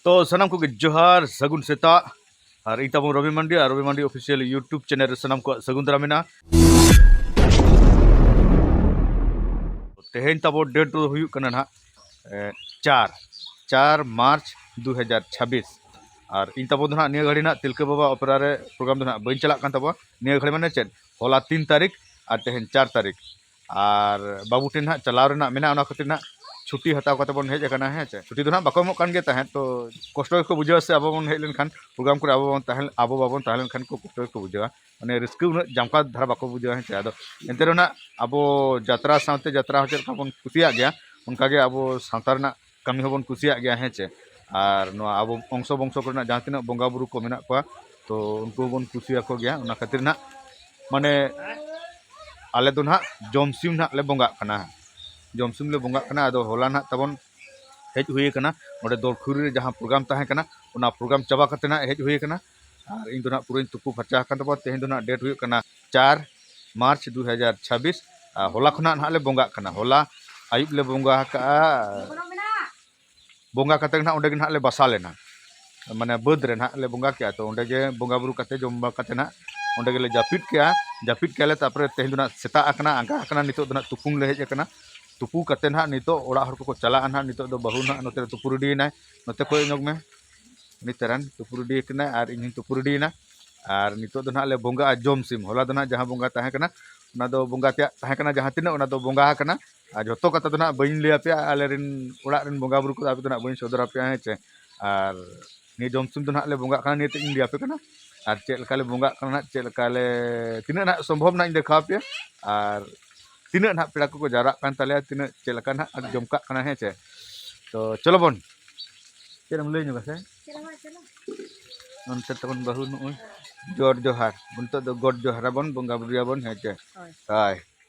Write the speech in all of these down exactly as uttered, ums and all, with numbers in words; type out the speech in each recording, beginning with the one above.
ᱛᱚ ᱥᱟᱱᱟᱢ ᱠᱚᱜᱮ ᱡᱚᱦᱟᱨ, ᱥᱟᱹᱜᱩᱱ ᱥᱮᱛᱟᱜ᱾ ᱟᱨ ᱤᱧ ᱛᱟᱵᱚᱱ ᱨᱚᱵᱤ ᱢᱟᱱᱰᱤ ᱟᱨ ᱨᱚᱵᱤ ᱢᱟᱱᱰᱤ ᱚᱯᱷᱤᱥᱤᱭᱟᱞ YouTube ᱪᱮᱱᱮᱞ ᱨᱮ ᱥᱟᱱᱟᱢ ᱠᱚᱣᱟᱜ ᱥᱟᱹᱜᱩᱱ ᱫᱟᱨᱟᱢ ᱢᱮᱱᱟᱜᱼᱟ᱾ ᱛᱮᱦᱮᱧ ᱛᱟᱵᱚ ᱰᱮᱴ ᱫᱚ ᱦᱩᱭᱩᱜ ᱠᱟᱱᱟ ᱱᱟᱦᱟᱜ, ᱮ, ᱪᱟᱨ, ᱪᱟᱨ ᱢᱟᱨᱪ ᱫᱩ ᱦᱟᱡᱟᱨ ᱪᱷᱟᱵᱵᱤᱥ᱾ ᱟᱨ ᱤᱧ ᱛᱟᱵᱚ ᱫᱚ ᱱᱟᱦᱟᱜ ᱱᱤᱭᱟᱹ ᱜᱷᱟᱹᱲᱤ ᱱᱟᱦᱟᱜ ᱛᱤᱞᱠᱟᱹ ᱵᱟᱵᱟ ᱚᱯᱮᱨᱟ ᱨᱮ ᱯᱨᱳᱜᱨᱟᱢ ᱫᱚ ᱱᱟᱦᱟᱜ ᱵᱟᱹᱧ ᱪᱟᱞᱟᱜ ᱠᱟᱱ ᱛᱟᱵᱚᱣᱟ᱾ ᱱᱤᱭᱟᱹ ᱜᱷᱟᱹᱲᱤ ᱢᱟᱱᱮ ᱪᱮᱫ, ᱦᱚᱞᱟ ᱛᱤᱱ ᱛᱟᱹᱨᱤᱠᱷ ᱟᱨ ᱛᱮᱦᱮᱧ ᱪᱟᱨ ᱛᱟᱹᱨᱤᱠᱷ᱾ ᱟᱨ ᱵᱟᱹᱵᱩ ᱴᱷᱮᱱ ᱱᱟᱦᱟᱜ ᱪᱟᱞᱟᱣ ᱨᱮᱱᱟᱜ ᱢᱮᱱᱟᱜᱼᱟ, ᱚᱱᱟ ᱠᱷᱟᱹᱛᱤᱨ ᱱᱟᱦᱟᱜ ᱪᱷᱩᱴᱤ ᱦᱟᱛᱟᱣ ᱠᱟᱛᱮ ᱵᱚᱱ ᱦᱮᱡ ᱟᱠᱟᱱᱟ, ᱦᱮᱸ ᱪᱮ᱾ ᱪᱷᱩᱴᱤ ᱫᱚ ᱱᱟᱦᱟᱜ ᱵᱟᱠᱚ ᱮᱢᱚᱜ ᱠᱟᱱ ᱜᱮ ᱛᱟᱦᱮᱸᱫ, ᱛᱚ ᱠᱚᱥᱴᱚ ᱜᱮᱠᱚ ᱵᱩᱡᱷᱟᱹᱣᱟ ᱥᱮ, ᱟᱵᱚ ᱵᱚᱱ ᱦᱮᱡ ᱞᱮᱱᱠᱷᱟᱱ ᱯᱨᱳᱜᱨᱟᱢ ᱠᱚᱨᱮ ᱟᱵᱚ ᱵᱟᱵᱚᱱ ᱛᱟᱦᱮᱸ, ᱟᱵᱚ ᱵᱟᱵᱚᱱ ᱛᱟᱦᱮᱸ ᱞᱮᱱᱠᱷᱟᱱ ᱠᱚ ᱠᱚᱥᱴᱚ ᱜᱮᱠᱚ ᱵᱩᱡᱷᱟᱹᱣᱟ, ᱢᱟᱱᱮ ᱨᱟᱹᱥᱠᱟᱹ ᱩᱱᱟᱹᱜ ᱡᱟᱢᱠᱟ ᱫᱷᱟᱨᱟ ᱵᱟᱠᱚ ᱵᱩᱡᱷᱟᱹᱣᱟ, ᱦᱮᱸ ᱪᱮ᱾ ᱟᱫᱚ ᱮᱱᱛᱮ ᱨᱮᱦᱚᱸ ᱱᱟᱦᱟᱜ ᱟᱵᱚ ᱡᱟᱛᱨᱟ ᱥᱟᱶᱛᱮ ᱡᱟᱛᱨᱟ ᱦᱚᱸ ᱪᱮᱫ ᱞᱮᱠᱟ ᱵᱚᱱ ᱠᱩᱥᱤᱭᱟᱜ ᱜᱮᱭᱟ, ᱚᱱᱠᱟᱜᱮ ᱟᱵᱚ ᱥᱟᱶᱛᱟ ᱨᱮᱱᱟᱜ ᱠᱟᱹᱢᱤ ᱦᱚᱸᱵᱚᱱ ᱠᱩᱥᱤᱭᱟᱜ ᱜᱮᱭᱟ, ᱦᱮᱸ ᱪᱮ᱾ ᱟᱨ ᱱᱚᱣᱟ ᱟᱵᱚ ᱚᱝᱥᱚ ᱵᱚᱝᱥᱚ ᱠᱚᱨᱮᱱᱟᱜ ᱡᱟᱦᱟᱸ ᱛᱤᱱᱟᱹᱜ ᱵᱚᱸᱜᱟ ᱵᱩᱨᱩ ᱠᱚ ᱢᱮᱱᱟᱜ ᱠᱚᱣᱟ, ᱛᱚ ᱩᱱᱠᱩ ᱦᱚᱸᱵᱚᱱ ᱠᱩᱥᱤᱭᱟᱠᱚ ᱜᱮᱭᱟ᱾ ᱚᱱᱟ ᱠᱷᱟᱹᱛᱤᱨ ᱱᱟᱦᱟᱜ ᱢᱟᱱᱮ ᱟᱞᱮ ᱫᱚ ᱱᱟᱦᱟᱜ ᱡᱚᱢᱥᱤᱢ ᱱᱟᱦᱟᱜ ᱞᱮ ᱵᱚᱸᱜᱟᱜ ᱠᱟᱱᱟ, ᱡᱚᱢᱥᱤᱢ ᱞᱮ ᱵᱚᱸᱜᱟᱜ ᱠᱟᱱᱟ᱾ ᱟᱫᱚ ᱦᱚᱞᱟ ᱱᱟᱦᱟᱜ ᱛᱟᱵᱚᱱ ᱦᱮᱡ ᱦᱩᱭ ᱟᱠᱟᱱᱟ ᱱᱚᱰᱮ ᱫᱚᱞᱠᱷᱩᱨᱤ ᱨᱮ ᱡᱟᱦᱟᱸ ᱯᱨᱳᱜᱨᱟᱢ ᱛᱟᱦᱮᱸ ᱠᱟᱱᱟ, ᱚᱱᱟ ᱯᱨᱳᱜᱨᱟᱢ ᱪᱟᱵᱟ ᱠᱟᱛᱮ ᱱᱟᱦᱟᱜ ᱦᱮᱡ ᱦᱩᱭ ᱟᱠᱟᱱᱟ᱾ ᱟᱨ ᱤᱧ ᱫᱚ ᱱᱟᱦᱟᱜ ᱯᱩᱨᱟᱹᱧ ᱛᱩᱯᱩ ᱯᱷᱟᱨᱪᱟ ᱟᱠᱟᱱ ᱛᱟᱵᱚᱱᱟ᱾ ᱛᱮᱦᱮᱧ ᱫᱚ ᱱᱟᱦᱟᱜ ᱰᱮᱴ ᱦᱩᱭᱩᱜ ᱠᱟᱱᱟ ᱪᱟᱨ ᱢᱟᱨᱪ ᱫᱩ ᱦᱟᱡᱟᱨ ᱪᱷᱟᱵᱵᱤᱥ᱾ ᱟᱨ ᱦᱚᱞᱟ ᱠᱷᱚᱱᱟᱜ ᱱᱟᱦᱟᱜ ᱞᱮ ᱵᱚᱸᱜᱟᱜ ᱠᱟᱱᱟ᱾ ᱦᱚᱞᱟ ᱟᱹᱭᱩᱵ ᱞᱮ ᱵᱚᱸᱜᱟ ᱟᱠᱟᱜᱼᱟ᱾ ᱵᱚᱸᱜᱟ ᱠᱟᱛᱮ ᱱᱟᱦᱟᱜ ᱚᱸᱰᱮ ᱜᱮ ᱱᱟᱦᱟᱜ ᱞᱮ ᱵᱟᱥᱟ ᱞᱮᱱᱟ, ᱢᱟᱱᱮ ᱵᱟᱹᱫᱽ ᱨᱮ ᱱᱟᱦᱟᱜ ᱞᱮ ᱵᱚᱸᱜᱟ ᱠᱮᱜᱼᱟ᱾ ᱛᱚ ᱚᱸᱰᱮ ᱜᱮ ᱵᱚᱸᱜᱟ ᱵᱩᱨᱩ ᱠᱟᱛᱮ, ᱡᱚᱢ ᱵᱟᱲᱟ ᱠᱟᱛᱮ ᱱᱟᱦᱟᱜ ᱚᱸᱰᱮ ᱜᱮᱞᱮ ᱡᱟᱹᱯᱤᱫ ᱠᱮᱜᱼᱟ᱾ ᱡᱟᱹᱯᱤᱫ ᱠᱮᱜᱼᱟ ᱞᱮ, ᱛᱟᱨᱯᱚᱨᱮ ᱛᱮᱦᱮᱧ ᱫᱚ ᱱᱟᱦᱟᱜ ᱥᱮᱛᱟᱜ ᱟᱠᱟᱱᱟ, ᱟᱸᱜᱟ ᱟᱠᱟᱱᱟ, ᱱᱤᱛᱚᱜ ᱫᱚ ᱱᱟᱦᱟᱜ ᱛᱩᱯᱩᱱ ᱞᱮ ᱦᱮᱡ ᱟᱠᱟᱱᱟ᱾ ᱛᱩᱯᱩ ᱠᱟᱛᱮ ᱱᱟᱦᱟᱜ ᱱᱤᱛᱚᱜ ᱚᱲᱟᱜ ᱦᱚᱲ ᱠᱚᱠᱚ ᱪᱟᱞᱟᱜᱼᱟ ᱱᱟᱦᱟᱜ᱾ ᱱᱤᱛᱚᱜ ᱫᱚ ᱵᱟᱹᱦᱩ ᱱᱟᱦᱟᱜ ᱱᱚᱛᱮ ᱨᱮ ᱛᱩᱯᱩ ᱨᱮᱰᱤᱭᱮᱱᱟᱭ, ᱱᱚᱛᱮ ᱠᱚᱭᱚᱜ ᱧᱚᱜ ᱢᱮ, ᱩᱱᱤ ᱛᱟᱨᱟᱱ ᱛᱩᱯᱩ ᱨᱮᱰᱤ ᱟᱠᱟᱱᱟᱭ ᱟᱨ ᱤᱧ ᱦᱚᱸᱧ ᱛᱩᱯᱩ ᱨᱮᱰᱤᱭᱮᱱᱟ᱾ ᱟᱨ ᱱᱤᱛᱚᱜ ᱫᱚ ᱱᱟᱦᱟᱜ ᱞᱮ ᱵᱚᱸᱜᱟᱜᱼᱟ ᱡᱚᱢ ᱥᱤᱢ᱾ ᱦᱚᱞᱟ ᱫᱚ ᱱᱟᱦᱟᱜ ᱡᱟᱦᱟᱸ ᱵᱚᱸᱜᱟ ᱛᱟᱦᱮᱸ ᱠᱟᱱᱟ, ᱚᱱᱟ ᱫᱚ ᱵᱚᱸᱜᱟ ᱛᱮᱭᱟᱜ ᱛᱟᱦᱮᱸ ᱠᱟᱱᱟ, ᱡᱟᱦᱟᱸ ᱛᱤᱱᱟᱹᱜ, ᱚᱱᱟ ᱫᱚ ᱵᱚᱸᱜᱟ ᱟᱠᱟᱱᱟ᱾ ᱟᱨ ᱡᱷᱚᱛᱚ ᱠᱟᱛᱷᱟ ᱫᱚ ᱱᱟᱦᱟᱜ ᱵᱟᱹᱧ ᱞᱟᱹᱭ ᱟᱯᱮᱭᱟ, ᱟᱞᱮ ᱨᱮᱱ ᱚᱲᱟᱜ ᱨᱮᱱ ᱵᱚᱸᱜᱟ ᱵᱩᱨᱩ ᱠᱚᱫᱚ ᱟᱯᱮ ᱫᱚ ᱱᱟᱦᱟᱜ ᱵᱟᱹᱧ ᱥᱚᱫᱚᱨ ᱟᱯᱮᱭᱟ, ᱦᱮᱸ ᱪᱮ᱾ ᱟᱨ ᱱᱤᱭᱟᱹ ᱡᱚᱢ ᱥᱤᱢ ᱫᱚ ᱱᱟᱦᱟᱜ ᱞᱮ ᱵᱚᱸᱜᱟᱜ ᱠᱟᱱᱟ, ᱱᱤᱭᱟᱹ ᱛᱮᱫ ᱤᱧ ᱞᱟᱹᱭ ᱟᱯᱮ ᱠᱟᱱᱟ᱾ ᱟᱨ ᱪᱮᱫ ᱞᱮᱠᱟ ᱞᱮ ᱵᱚᱸᱜᱟᱜ ᱠᱟᱱᱟ ᱱᱟᱦᱟᱜ, ᱪᱮᱫ ᱞᱮᱠᱟ ᱞᱮ, ᱛᱤᱱᱟᱹᱜ ᱱᱟᱦᱟᱜ ᱥᱚᱢᱵᱷᱚᱵ ᱱᱟᱦᱟᱜ ᱤᱧ ᱫᱮᱠᱷᱟᱣ ᱟᱯᱮᱭᱟ᱾ ᱟᱨ ᱛᱤᱱᱟᱹᱜ ᱱᱟᱦᱟᱜ ᱯᱮᱲᱟ ᱠᱚᱠᱚ ᱡᱟᱣᱨᱟᱜ ᱠᱟᱱ ᱛᱟᱞᱮᱭᱟ, ᱛᱤᱱᱟᱹᱜ ᱪᱮᱫ ᱞᱮᱠᱟ ᱱᱟᱦᱟᱜ ᱟᱨ ᱡᱚᱢᱠᱟᱜ ᱠᱟᱱᱟ, ᱦᱮᱸ ᱪᱮ᱾ ᱛᱚ ᱪᱚᱞᱚ ᱵᱚᱱ, ᱪᱮᱫ ᱮᱢ ᱞᱟᱹᱭ ᱧᱚᱜᱟ ᱥᱮ? ᱚᱱᱛᱮ ᱛᱟᱵᱚᱱ ᱵᱟᱹᱦᱩ ᱱᱚᱜᱼᱚᱭ ᱡᱚᱦᱟᱨ ᱡᱚᱦᱟᱨ, ᱱᱤᱛᱚᱜ ᱫᱚ ᱜᱚᱰ ᱡᱚᱦᱟᱨ ᱟᱵᱚᱱ, ᱵᱚᱸᱜᱟ ᱵᱩᱨᱩᱭᱟᱵᱚᱱ, ᱦᱮᱸ ᱪᱮ? ᱦᱳᱭ᱾ ᱦᱳᱭ᱾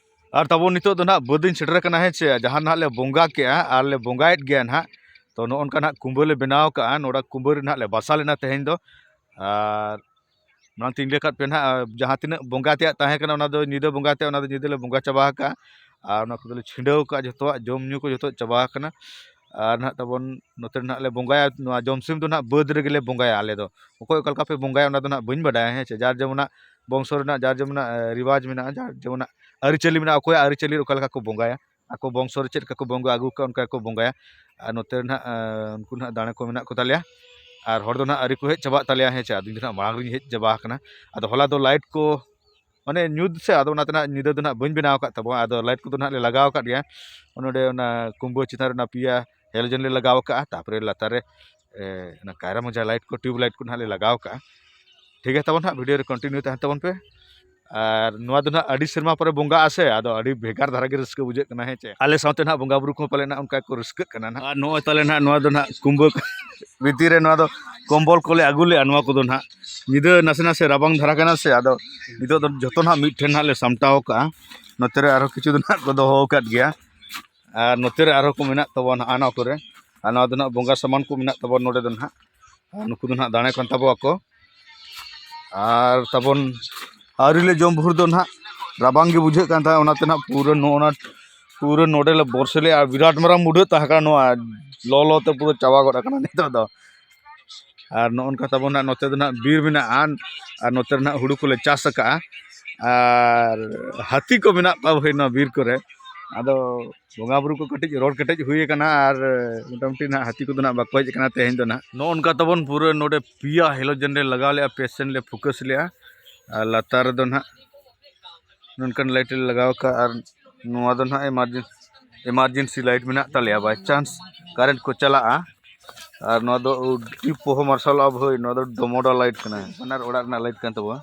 ᱟᱨ ᱛᱟᱵᱚᱱ ᱱᱤᱛᱚᱜ ᱫᱚ ᱱᱟᱦᱟᱜ ᱵᱟᱹᱫᱽ ᱤᱧ ᱥᱮᱴᱮᱨ ᱟᱠᱟᱱᱟ, ᱦᱮᱸ ᱪᱮ? ᱡᱟᱦᱟᱸ ᱱᱟᱦᱟᱜ ᱞᱮ ᱵᱚᱸᱜᱟ ᱠᱮᱜᱼᱟ ᱟᱨ ᱞᱮ ᱵᱚᱸᱜᱟᱭᱮᱫ ᱜᱮᱭᱟ ᱱᱟᱦᱟᱜ᱾ ᱛᱚ ᱱᱚᱜᱼᱚ ᱱᱚᱝᱠᱟ ᱱᱟᱦᱟᱜ ᱠᱩᱸᱵᱟᱹ ᱞᱮ ᱵᱮᱱᱟᱣ ᱠᱟᱜᱼᱟ, ᱱᱚᱰᱮ ᱠᱩᱸᱵᱟᱹ ᱨᱮ ᱱᱟᱦᱟᱜ ᱞᱮ ᱵᱟᱥᱟ ᱞᱮᱱᱟ ᱛᱮᱦᱮᱧ ᱫᱚ᱾ ᱟᱨ ᱢᱟᱲᱟᱝ ᱛᱮᱧ ᱞᱟᱹᱭ ᱟᱠᱟᱫ ᱯᱮᱭᱟ ᱱᱟᱦᱟᱜ, ᱡᱟᱦᱟᱸ ᱛᱤᱱᱟᱹᱜ ᱵᱚᱸᱜᱟ ᱛᱮᱭᱟᱜ ᱛᱟᱦᱮᱸ ᱠᱟᱱᱟ, ᱚᱱᱟ ᱫᱚ ᱧᱤᱫᱟᱹ ᱵᱚᱸᱜᱟ ᱛᱮᱭᱟᱜ, ᱚᱱᱟ ᱫᱚ ᱧᱤᱫᱟᱹ ᱞᱮ ᱵᱚᱸᱜᱟ ᱪᱟᱵᱟ ᱟᱠᱟᱜᱼᱟ᱾ ᱟᱨ ᱚᱱᱟ ᱠᱚᱫᱚᱞᱮ ᱪᱷᱤᱸᱰᱟᱹᱣ ᱟᱠᱟᱫᱼᱟ, ᱡᱷᱚᱛᱚᱣᱟᱜ ᱡᱚᱢ ᱧᱩ ᱠᱚ ᱡᱷᱚᱛᱚ ᱪᱟᱵᱟ ᱟᱠᱟᱱᱟ᱾ ᱟᱨ ᱱᱟᱦᱟᱜ ᱛᱟᱵᱚᱱ ᱱᱚᱛᱮ ᱨᱮ ᱱᱟᱦᱟᱜ ᱞᱮ ᱵᱚᱸᱜᱟᱭᱟ, ᱱᱚᱣᱟ ᱡᱚᱢᱥᱤᱢ ᱫᱚ ᱱᱟᱦᱟᱜ ᱵᱟᱹᱫᱽ ᱨᱮᱜᱮ ᱞᱮ ᱵᱚᱸᱜᱟᱭᱟ ᱟᱞᱮ ᱫᱚ᱾ ᱚᱠᱚᱭ ᱚᱠᱟ ᱞᱮᱠᱟ ᱯᱮ ᱵᱚᱸᱜᱟᱭᱟ ᱚᱱᱟ ᱫᱚ ᱱᱟᱦᱟᱜ ᱵᱟᱹᱧ ᱵᱟᱰᱟᱭᱟ, ᱦᱮᱸ ᱪᱮ? ᱡᱟᱨ ᱡᱮᱢᱚᱱᱟᱜ ᱵᱚᱝᱥᱚ ᱨᱮᱱᱟᱜ ᱡᱟᱨ ᱡᱮᱢᱚᱱᱟᱜ, ᱮ, ᱨᱤᱣᱟᱡᱽ ᱢᱮᱱᱟᱜᱼᱟ, ᱡᱟᱨ ᱡᱮᱢᱚᱱᱟᱜ ᱟᱹᱨᱤᱪᱟᱹᱞᱤ ᱢᱮᱱᱟᱜᱼᱟ, ᱚᱠᱚᱭᱟᱜ ᱟᱹᱨᱤᱪᱟᱹᱞᱤ ᱚᱠᱟ ᱞᱮᱠᱟ ᱠᱚ ᱵᱚᱸᱜᱟᱭᱟ, ᱟᱠᱚ ᱵᱚᱝᱥᱚ ᱨᱮ ᱪᱮᱫ ᱞᱮᱠᱟ ᱠᱚ ᱵᱚᱸᱜᱟ ᱟᱹᱜᱩ ᱠᱟᱜᱼᱟ ᱚᱱᱠᱟ ᱜᱮᱠᱚ ᱵᱚᱸᱜᱟᱭᱟ᱾ ᱟᱨ ᱱᱚᱛᱮ ᱨᱮ ᱱᱟᱦᱟᱜ, ᱮ, ᱩᱱᱠᱩ ᱱᱟᱦᱟᱜ ᱫᱟᱲᱮ ᱠᱚ ᱢᱮᱱᱟᱜ ᱠᱚ ᱛᱟᱞᱮᱭᱟ, ᱟᱨ ᱦᱚᱲ ᱫᱚ ᱱᱟᱦᱟᱜ ᱟᱹᱣᱨᱤ ᱠᱚ ᱦᱮᱡ ᱪᱟᱵᱟᱜ ᱛᱟᱞᱮᱭᱟ, ᱦᱮᱸ ᱪᱮ? ᱟᱫᱚ ᱤᱧ ᱫᱚ ᱱᱟᱦᱟᱜ ᱢᱟᱲᱟᱝ ᱨᱤᱧ ᱦᱮᱡ ᱪᱟᱵᱟ ᱟᱠᱟᱱᱟ᱾ ᱟᱫᱚ ᱦᱚᱞᱟ ᱫᱚ ᱞᱟᱭᱤᱴ ᱠᱚ ᱢᱟᱱᱮ ᱧᱩᱛ ᱥᱮ, ᱟᱫᱚ ᱚᱱᱟᱛᱮ ᱱᱟᱦᱟᱜ ᱧᱤᱫᱟᱹ ᱫᱚ ᱱᱟᱦᱟᱜ ᱵᱟᱹᱧ ᱵᱮᱱᱟᱣ ᱟᱠᱟᱫ ᱛᱟᱵᱚᱱᱟ᱾ ᱟᱫᱚ ᱞᱟᱭᱤᱴ ᱠᱚᱫᱚ ᱱᱟᱦᱟᱜ ᱞᱮ ᱞᱟᱜᱟᱣ ᱟᱠᱟᱫ ᱜᱮᱭᱟ, ᱱᱚᱰᱮ ᱚᱱᱟ ᱠᱩᱢᱵᱟᱹ ᱪᱮᱛᱟᱱ ᱨᱮ ᱚᱱᱟ ᱯᱮᱭᱟ ᱦᱮᱞᱳᱡᱮᱱ ᱞᱮ ᱞᱟᱜᱟᱣ ᱟᱠᱟᱫᱼᱟ, ᱛᱟᱨᱯᱚᱨᱮ ᱞᱟᱛᱟᱨ ᱨᱮ, ᱮ, ᱚᱱᱟ ᱠᱟᱭᱨᱟ ᱢᱚᱡᱟ ᱞᱟᱭᱤᱴ ᱠᱚ, ᱴᱤᱭᱩᱵᱽ ᱞᱟᱭᱤᱴ ᱠᱚ ᱱᱟᱦᱟᱜ ᱞᱮ ᱞᱟᱜᱟᱣ ᱟᱠᱟᱫᱼᱟ᱾ ᱴᱷᱤᱠ ᱜᱮᱭᱟ ᱛᱟᱵᱚᱱ ᱱᱟᱦᱟᱜ, ᱵᱷᱤᱰᱤᱭᱳ ᱨᱮ ᱠᱚᱱᱴᱤᱱᱤᱭᱩ ᱛᱟᱦᱮᱱ ᱛᱟᱵᱚᱱ ᱯᱮ᱾ ᱟᱨ ᱱᱚᱣᱟ ᱫᱚ ᱱᱟᱦᱟᱜ ᱟᱹᱰᱤ ᱥᱮᱨᱢᱟ ᱯᱚᱨᱮ ᱵᱚᱸᱜᱟᱜᱼᱟ ᱥᱮ, ᱟᱫᱚ ᱟᱹᱰᱤ ᱵᱷᱮᱜᱟᱨ ᱫᱷᱟᱨᱟ ᱜᱮ ᱨᱟᱹᱥᱠᱟᱹ ᱵᱩᱡᱷᱟᱹᱜ ᱠᱟᱱᱟ, ᱦᱮᱸ ᱪᱮ? ᱟᱞᱮ ᱥᱟᱶᱛᱮ ᱱᱟᱦᱟᱜ ᱵᱚᱸᱜᱟ ᱵᱩᱨᱩ ᱠᱚᱦᱚᱸ ᱯᱟᱞᱮ ᱱᱟᱦᱟᱜ ᱚᱱᱠᱟ ᱠᱚ ᱨᱟᱹᱥᱠᱟᱹᱜ ᱠᱟᱱᱟ ᱱᱟᱦᱟᱜ᱾ ᱟᱨ ᱱᱚᱜᱼᱚᱭ ᱛᱟᱞᱮ ᱱᱟᱦᱟᱜ ᱱᱚᱣᱟ ᱫᱚ ᱱᱟᱦᱟᱜ ᱠᱩᱢᱵᱟᱹ ᱵᱷᱤᱛᱤᱨ ᱨᱮ ᱱᱚᱣᱟ ᱫᱚ ᱠᱚᱢᱵᱚᱞ ᱠᱚᱞᱮ ᱟᱹᱜᱩ ᱞᱮᱜᱼᱟ, ᱱᱚᱣᱟ ᱠᱚᱫᱚ ᱱᱟᱦᱟᱜ ᱧᱤᱫᱟᱹ ᱱᱟᱥᱮ ᱱᱟᱥᱮ ᱨᱟᱵᱟᱝ ᱫᱷᱟᱨᱟ ᱠᱟᱱᱟ ᱥᱮ, ᱟᱫᱚ ᱱᱤᱛᱚᱜ ᱫᱚ ᱡᱚᱛᱚ ᱱᱟᱦᱟᱜ ᱢᱤᱫ ᱴᱷᱮᱱ ᱱᱟᱦᱟᱜ ᱞᱮ ᱥᱟᱢᱴᱟᱣ ᱠᱟᱜᱼᱟ᱾ ᱱᱚᱛᱮ ᱨᱮ ᱟᱨᱦᱚᱸ ᱠᱤᱪᱷᱩ ᱫᱚ ᱱᱟᱦᱟᱜ ᱠᱚ ᱫᱚᱦᱚ ᱟᱠᱟᱫ ᱜᱮᱭᱟ, ᱟᱨ ᱱᱚᱛᱮ ᱨᱮ ᱟᱨᱦᱚᱸ ᱠᱚ ᱢᱮᱱᱟᱜ ᱛᱟᱵᱚᱱᱟ ᱱᱟᱦᱟᱜ ᱱᱚᱣᱟ ᱠᱚᱨᱮ᱾ ᱟᱨ ᱱᱚᱣᱟ ᱫᱚ ᱱᱟᱦᱟᱜ ᱵᱚᱸᱜᱟ ᱥᱟᱢᱟᱱ ᱠᱚ ᱢᱮᱱᱟᱜ ᱛᱟᱵᱚᱱᱟ ᱱᱚᱰᱮ ᱫᱚ ᱱᱟᱦᱟᱜ᱾ ᱟᱨ ᱱᱩᱠᱩ ᱫᱚ ᱱᱟᱦᱟᱜ ᱫᱟᱲᱮ ᱠᱟᱱ ᱛᱟᱵᱚᱣᱟ ᱠᱚ᱾ ᱟᱨ ᱛᱟᱵᱚᱱ ᱟᱹᱣᱨᱤ ᱞᱮ ᱡᱚᱢ ᱵᱷᱳᱨ ᱫᱚ ᱱᱟᱦᱟᱜ ᱨᱟᱵᱟᱝ ᱜᱮ ᱵᱩᱡᱷᱟᱹᱜ ᱠᱟᱱ ᱛᱟᱦᱮᱸᱫ, ᱚᱱᱟᱛᱮ ᱱᱟᱦᱟᱜ ᱯᱩᱨᱟᱹ ᱱᱚᱜᱼᱚ ᱱᱟ, ᱯᱩᱨᱟᱹ ᱱᱚᱰᱮ ᱞᱮ ᱵᱚᱨᱥᱮ ᱞᱮᱜᱼᱟ᱾ ᱵᱤᱨᱟᱴ ᱢᱟᱨᱟᱝ ᱢᱩᱰᱷᱟᱹᱜ ᱛᱟᱦᱮᱸ ᱠᱟᱱᱟ, ᱱᱚᱣᱟ ᱞᱚ ᱞᱚ ᱛᱮ ᱯᱩᱨᱟᱹ ᱪᱟᱵᱟ ᱜᱚᱫ ᱟᱠᱟᱱᱟ ᱱᱤᱛᱚᱜ ᱫᱚ᱾ ᱟᱨ ᱱᱚᱜᱼᱚ ᱱᱚᱝᱠᱟ ᱛᱟᱵᱚᱱ ᱱᱟᱦᱟᱜ ᱱᱚᱛᱮ ᱫᱚ ᱱᱟᱦᱟᱜ ᱵᱤᱨ ᱢᱮᱱᱟᱜᱼᱟ, ᱟᱨ ᱱᱚᱛᱮ ᱨᱮ ᱱᱟᱦᱟᱜ ᱦᱩᱲᱩ ᱠᱚᱞᱮ ᱪᱟᱥ ᱟᱠᱟᱜᱼᱟ, ᱟᱨ ᱦᱟᱹᱛᱤ ᱠᱚ ᱢᱮᱱᱟᱜ ᱠᱚᱣᱟ ᱵᱷᱟᱹᱭ ᱱᱚᱣᱟ ᱵᱤᱨ ᱠᱚᱨᱮ᱾ ᱟᱫᱚ ᱵᱚᱸᱜᱟ ᱵᱩᱨᱩ ᱠᱚ ᱠᱟᱹᱴᱤᱡ ᱨᱚᱲ ᱠᱮᱴᱮᱡ ᱦᱩᱭ ᱟᱠᱟᱱᱟ, ᱟᱨ ᱢᱚᱴᱟᱢᱩᱴᱤ ᱱᱟᱦᱟᱜ ᱦᱟᱹᱛᱤ ᱠᱚᱫᱚ ᱱᱟᱦᱟᱜ ᱵᱟᱠᱚ ᱦᱮᱡ ᱟᱠᱟᱱᱟ ᱛᱮᱦᱮᱧ ᱫᱚ ᱱᱟᱦᱟᱜ᱾ ᱱᱚᱜᱼᱚ ᱱᱚᱝᱠᱟ ᱛᱟᱵᱚᱱ ᱯᱩᱨᱟᱹ ᱱᱚᱰᱮ ᱯᱮᱭᱟ ᱦᱮᱞᱳᱡᱮᱱ ᱞᱮ ᱞᱟᱜᱟᱣ ᱞᱮᱜᱼᱟ, ᱯᱮ ᱥᱮᱱ ᱞᱮ ᱯᱷᱳᱠᱟᱥ ᱞᱮᱜᱼᱟ, ᱟᱨ ᱞᱟᱛᱟᱨ ᱨᱮᱫᱚ ᱱᱟᱦᱟᱜ ᱱᱚᱝᱠᱟᱱ ᱞᱟᱭᱤᱴ ᱞᱮ ᱞᱟᱜᱟᱣ ᱟᱠᱟᱫᱼᱟ, ᱟᱨ ᱱᱚᱣᱟ ᱫᱚ ᱱᱟᱦᱟᱜ ᱮᱢᱟᱨᱡᱮᱱ-, ᱮᱢᱟᱨᱡᱮᱱᱥᱤ ᱞᱟᱭᱤᱴ ᱢᱮᱱᱟᱜ ᱛᱟᱞᱮᱭᱟ, ᱵᱟᱭ ᱪᱟᱱᱥ ᱠᱟᱨᱮᱱᱴ ᱠᱚ ᱪᱟᱞᱟᱜᱼᱟ᱾ ᱟᱨ ᱱᱚᱣᱟ ᱫᱚ ᱟᱹᱰᱤ ᱯᱚᱦᱚ ᱢᱟᱨᱥᱟᱞᱚᱜᱼᱟ ᱵᱷᱟᱹᱭ, ᱱᱚᱣᱟ ᱫᱚ ᱰᱚᱢᱚᱰᱟ ᱞᱟᱭᱤᱴ ᱠᱟᱱᱟ, ᱵᱟᱱᱟᱨ ᱚᱲᱟᱜ ᱨᱮᱱᱟᱜ ᱞᱟᱭᱤᱴ ᱠᱟᱱ ᱛᱟᱵᱚᱱᱟ᱾